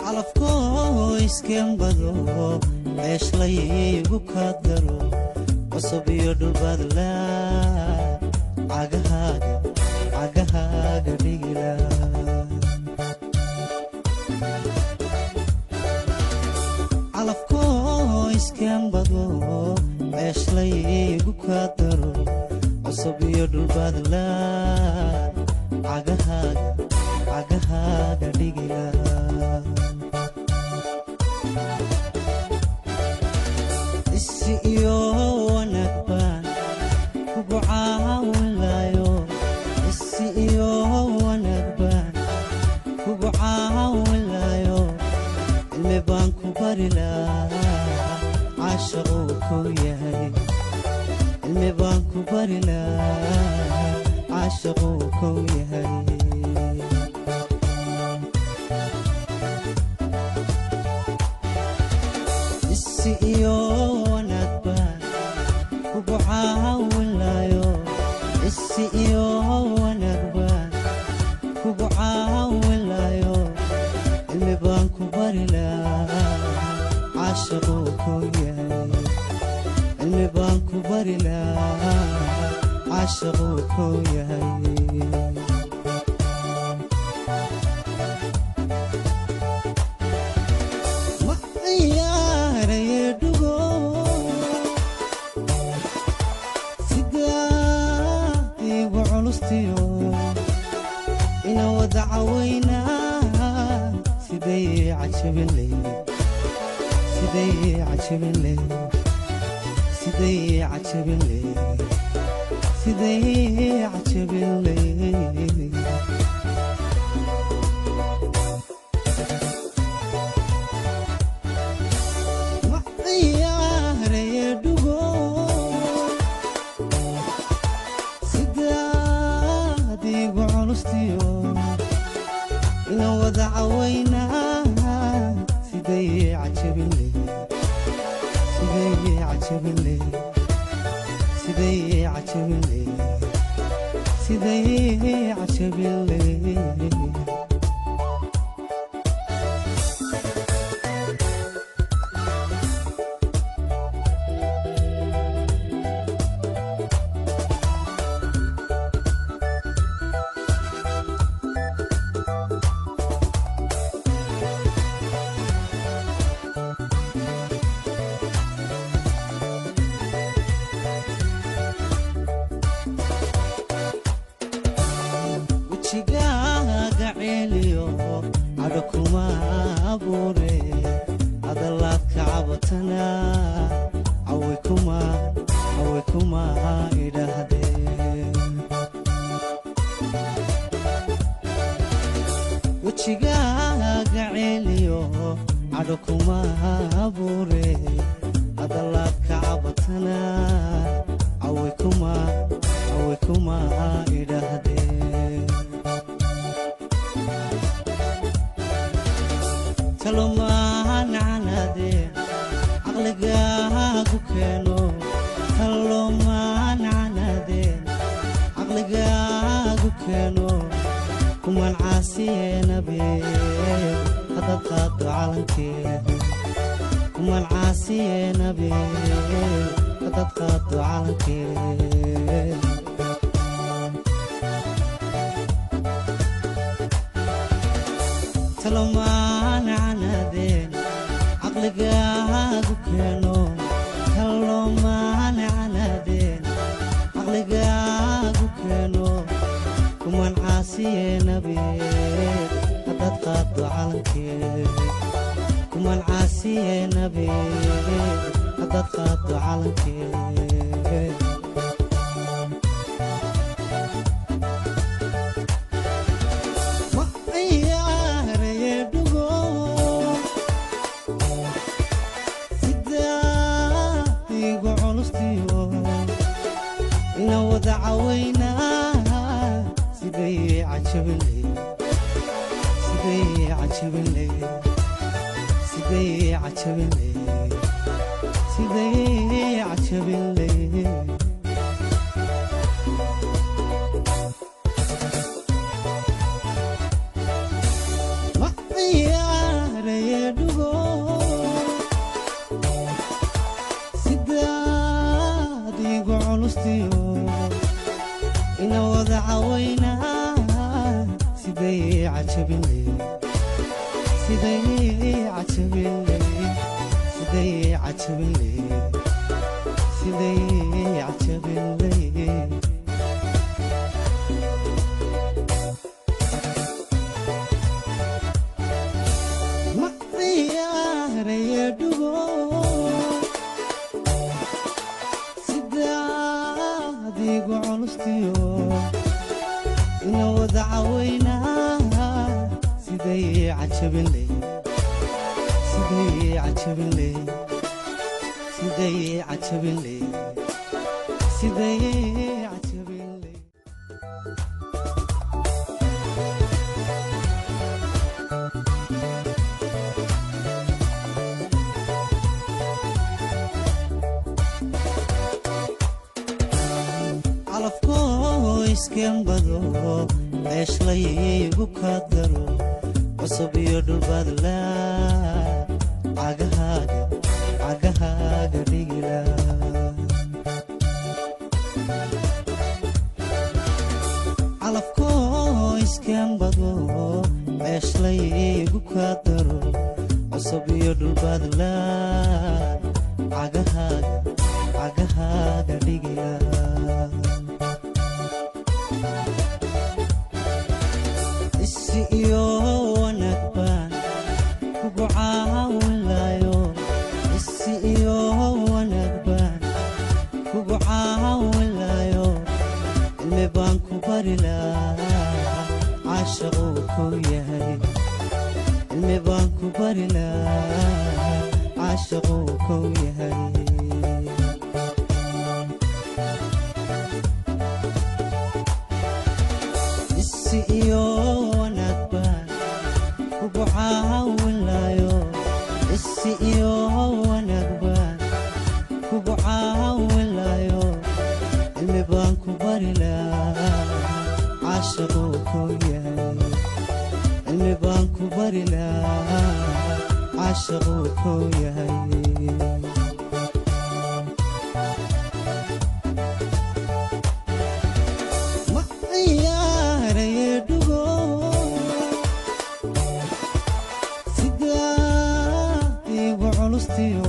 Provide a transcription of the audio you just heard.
Calafkoo iskembado ceeshlaygu ka daro cusub iyo dhulbaadla cagahaaga cagahaaga dhigila. Calafkoo iskembado ceeshlaygu ka daro cusub iyo dhulbaadla cagahaaga cagahaaga dhigila. Isi iyo wanaag baan kugu caawinlayo, isi iyo wanaag baan kugu caawinlayo, cilmi baan ku bari lahaa caashaquu kow yahay, cilmi baan ku bari lahaa caashaquu kow yahay. Isi iyo wanaag baan kugu caawinlayo, isi iyo wanaag baan kugu caawinlayo, cilmi baan ku bari lahaa caashaquu kow yahay, cilmi baan ku bari lahaa caashaquu kow yahay. Ma ciyaaraye dhugo sidaa igu culustiyo ina wada cawaynaa, siday cajabinley, siday cajabinley, siday cajabinley, siday cajabinley. Ma ciyaaraye dhugo sidaad igu culustiyo ina wada cawaynaa, siday cajabinley, siday cajabinley, siday cajabinley, siday cajabinley. Wejigaaga ceeliyo cadho kuma abuure, hadalaad ka cabatana cawe kuma cawe kuma idhaahdeen. Wejigaaga ceeliyo cadho kuma abuure, hadalaad ka cabatana cawe kuma cawe kuma idhaahdeen. Talomaancanadeen caqligaagu keeno, talomaancanadeen caqligaagu keeno, kuman caasiyeenabe haddaad qaaddo calankee, kuman caasiyeenabe haddaad qaaddo calankee. Talomaancanadeen caqligaagu keeno, talomaancanadeen caqligaagu keeno, kuman caasiyeenabe haddaad qaaddo calankee, kuman caasiyeenabe haddaad qaaddo calankee. Ma ciyaaraye dhugo sidaa igu culustiyo ina wada cawaynaa, siday cajabinley, siday cajabinley, siday Siday cajabinley, siday cajabinley. Ma ciyaaraye dhugo, sidaad igu culustiyo ina wada cawaynaa. Siday cajabinley, siday cajabinley, siday cajabinley, siday cajabinley. Ma ciyaaraye dhugo, sidaad igu culustiyo ina wada cawaynaa. Siday cajabinley, siday cajabinley, siday cajabinley, siday cajabinley. Calafkoo iskembado, ceeshlaygu ka daro, cusub iyo dhulbaadla cagahaaga cagahaaga dhigila. Calafkoo iskembado, ceeshlaygu ka daro, cusub iyo dhulbaadla cagahaaga cagahaaga dhigila. Isi iyo wanaag baan kugu caawinlayo, isi iyo wanaag baan kugu caawinlayo, cilmi baan ku bari lahaa caashaquu kow yahay, cilmi baan ku bari lahaa caashaquu kow yahay. Isi iyo wanaag baan kugu caawinlayo, isi iyo wanaag baan kugu caawinlayo, cilmi baan ku bari lahaa caashaquu kow yahay, cilmi baan ku bari lahaa caashaquu kow yahay. Ma ciyaaraye dhugo, sidaad igu culustiyo.